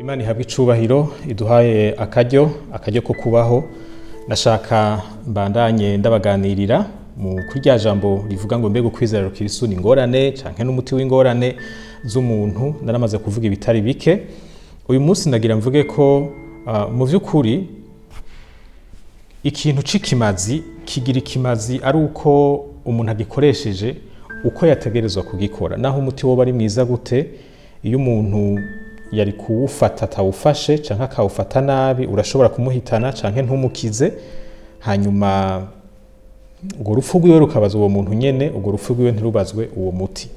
Imana ihabwe icubahiro iduhaye akaryo ko kubaho. Nashaka mbandanye ndabaganirira mu kuri rya jambo rivuga ngo mbega ukwizera rukirisu ni ingorane canke n'umuti w'ingorane z'umuntu. Naramaze kuvuga ibitari bike. Uyu munsi nagira mvuge ko mu vy'ukuri ikintu c'ikimazi kigira ikimazi ari uko umuntu agikoresheje uko yategerezwa kugikora. Naho umuti woba ari mwiza gute, iyo umuntu yari kuwufata atawufashe canke akawufata nabi, urashobora kumuhitana canke ntumukize. Hanyuma urwo rupfu rwiwe rukabaza uwo muntu nyene, urwo rupfu rwiwe ntirubazwe uwo muti.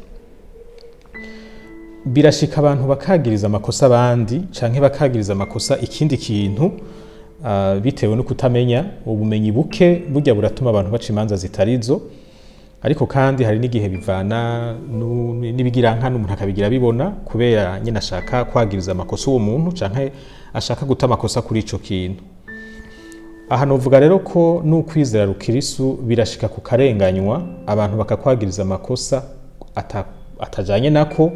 Birashika abantu bakagiriza amakosa abandi canke bakagiriza amakosa ikindi kintu, bitewe no kutamenya. Ubumenyi buke burya buratuma abantu baca imanza zitarizo. Ariko kandi hari n'igihe bivana n'ibigirankana, umuntu akabigira bibona kubera nyine ashaka kwagiriza amakosa uwo muntu canke ashaka guta amakosa kuri ico kintu. Aha novuga rero ko n'ukwizera rukirisu birashika ku karenganywa, abantu bakakwagiriza amakosa atajanye nako,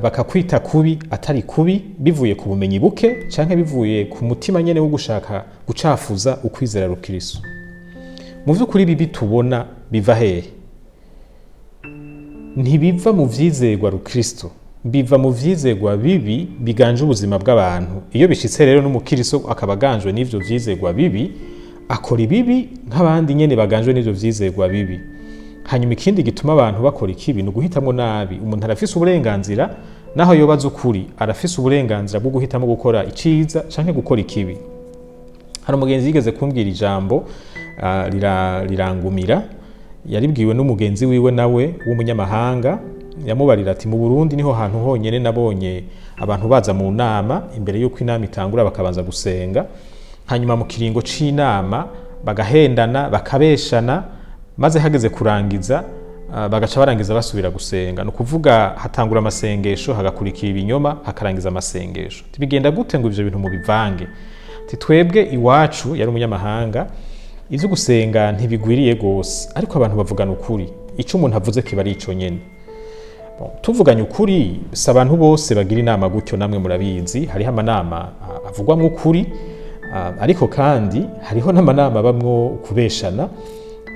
bakakwita kubi atari kubi, bivuye ku bumenyi buke canke bivuye ku mutima nyene wo gushaka gucafuza ukwizera rukirisu. Mu vy'ukuri bibi tubona biva hehe? Ntibiva mu vyizerwa rukristo, biva mu vyizerwa bibi biganje ubuzima bw'abantu. Iyo bishitse rero n'umukristo akaba aganjwe n'ivyo vyizerwa bibi, akora ibibi nk'abandi nyene baganjwe n'ivyo vyizerwa bibi. Hanyuma ikindi gituma abantu bakora ikibi ni uguhitamwo nabi. Umuntu arafise uburenganzira, naho yoba azi ukuri, arafise uburenganzira bwo guhitamwo gukora iciza canke gukora ikibi. Hari umugenzi yigeze kumbwira ijambo, rirangumira. Yaribwiwe n'umugenzi wiwe nawe w'umunyamahanga. Yamubarira ati: "Mu Burundi niho hantu honyene nabonye abantu baza mu nama, imbere y'uko inama itangura bakabanza gusenga, hanyuma mu kiringo c'inama bagahendana, bakabeshana, maze hageze kurangiza, bagaca barangiza basubira gusenga. Ni ukuvuga hatangura amasengesho, hagakurikira ibinyoma, hakarangiza amasengesho. Bigenda gute ngo ivyo bintu mubivange?" Ati: "Twebwe iwacu," yari umunyamahanga, "ivyo gusenga ntibigwiriye gose, ariko abantu bavugana ukuri. Ico umuntu avuze kiba ari ico nyene." Bon, tuvuganye ukuri, si abantu bose bagira inama gutyo, namwe murabizi. Hariho amanama avugwamwo ukuri, ariko kandi hariho n'amanama abamwo kubeshana,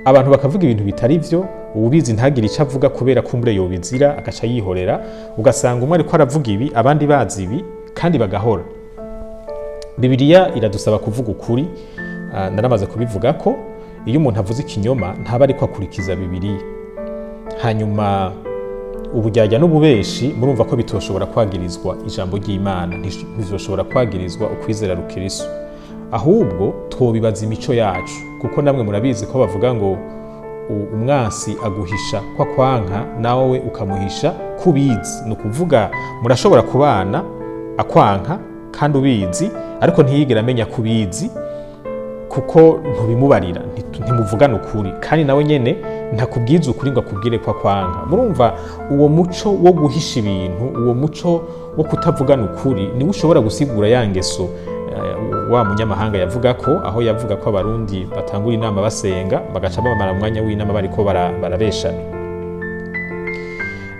abantu bakavuga ibintu bitari vyo, uwubizi ntagire ico avuga kubera kumbure yobizira, agaca yihorera. Ugasanga umwe ariko aravuga ibi, abandi bazi ibi, kandi bagahora. Bibiliya iradusaba kuvuga ukuri. Naramaze kubivuga ko iyo umuntu avuze ikinyoma ntaba ariko akurikiza Bibiliya. Hanyuma uburyarya n'ububeshi, murumva ko bitoshobora kwagirizwa ijambo ry'Imana, ntibyoshobora kwagirizwa ukwizera rukirisu. Ahubwo twobibaza imico yacu, kuko namwe murabizi ko bavuga ngo umwansi aguhisha ko akwanka, nawe ukamuhisha kubizi. Ni ukuvuga murashobora kubana akwanka kandi ubizi, ariko ntiyigere amenya ko ubizi kuko ntubimubarira, ntimuvugana ukuri, kandi nawe nyene ntakubwiza ukuri ngo akubwire ko akwanka. Murumva uwo muco wo guhisha ibintu, uwo muco wo kutavugana ukuri, niwo ushobora gusigura ya ngeso wa munyamahanga yavuga ko, aho yavuga ko Abarundi batangura inama basenga, bagaca bamara umwanya w'inama bariko barabeshana.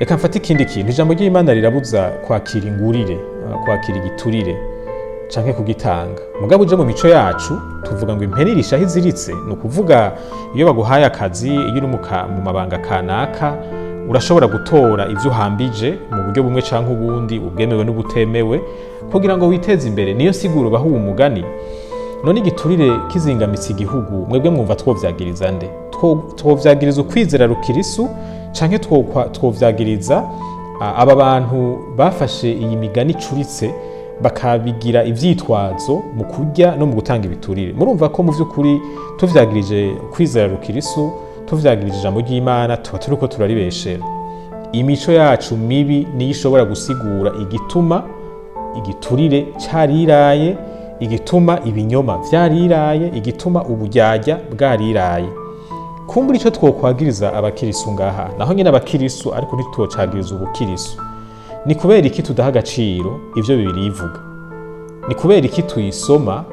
Reka mfate ikindi kintu. Ijambo ry'Imana rirabuza kwakira ingurire, kwakira igiturire canke kugitanga. Mugabo uje mu mico yacu tuvuga ngo impene irisha aho iziritse. Ni ukuvuga iyo baguhaye akazi, iyo uri mu mabanga kanaka, urashobora gutora ivyo uhambije mu buryo bumwe canke ubundi, ubwemewe n'ubutemewe, kugira ngo witeze imbere. Niyo siguro baha uwo mugani. None igiturire kizingamitse igihugu, mwebwe mwumva twovyagiriza nde? Twovyagiriza ukwizera rukirisu canke twovyagiriza aba bantu bafashe iyi migani icuritse bakabigira ivyitwazo mu kurya no mu gutanga ibiturire? Murumva ko mu vy'ukuri tuvyagirije kwizera rukirisu, tuvyagirije ijambo ry'Imana, tuba turiko turaribeshera. Imico yacu mibi niyo ishobora gusigura igituma igiturire cariraye, igituma ibinyoma vyariraye, igituma uburyarya bwariraye. Kumbura ico twokwagiriza abakirisu ngaha, naho nyene abakirisu, ariko ntitwocagiriza ubukirisu, ni kubera iki tudaha agaciro ivyo Bibiliya ivuga? Ni kubera iki tuyisoma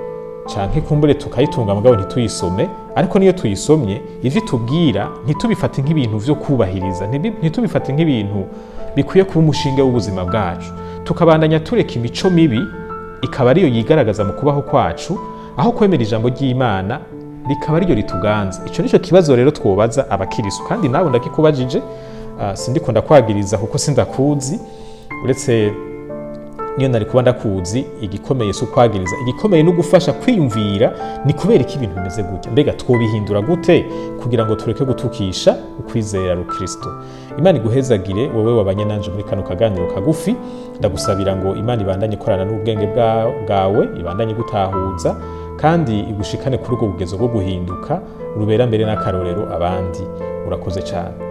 canke kumbure tukayitunga mugabo ntituyisome? Ariko niyo tuyisomye, ivyo itubwira ntitubifate nk'ibintu vyo kubahiriza, ntitubifate nk'ibintu bikwiye kuba umushinge w'ubuzima bwacu. Tukabandanya tureka imico mibi ikaba ariyo yigaragaza mu kubaho kwacu, aho kwemera ijambo ry'Imana rikaba ariryo rituganza. Ico nico kibazo rero twobaza abakirisu, kandi nawe ndakikubajije. Sindiko ndakwagiriza kuko sindakuzi, uretse niyo nari kuba ndakuzi. Igikomeye si ukwagiriza, igikomeye ni ugufasha kwiyumvira: ni kubera iki ibintu bimeze gutya? Mbega twobihindura gute kugira ngo tureke gutukisha ukwizera rukristo? Imana iguhezagire wowe wabanye nanje muri kano kaganiro kagufi. Ndagusabira ngo Imana ibandanye ikorana n'ubwenge bwawe, ibandanye gutahuza kandi igushikane kuri ubwo bugezo bwo guhinduka rubera mbere n'akarorero abandi. Urakoze cyane.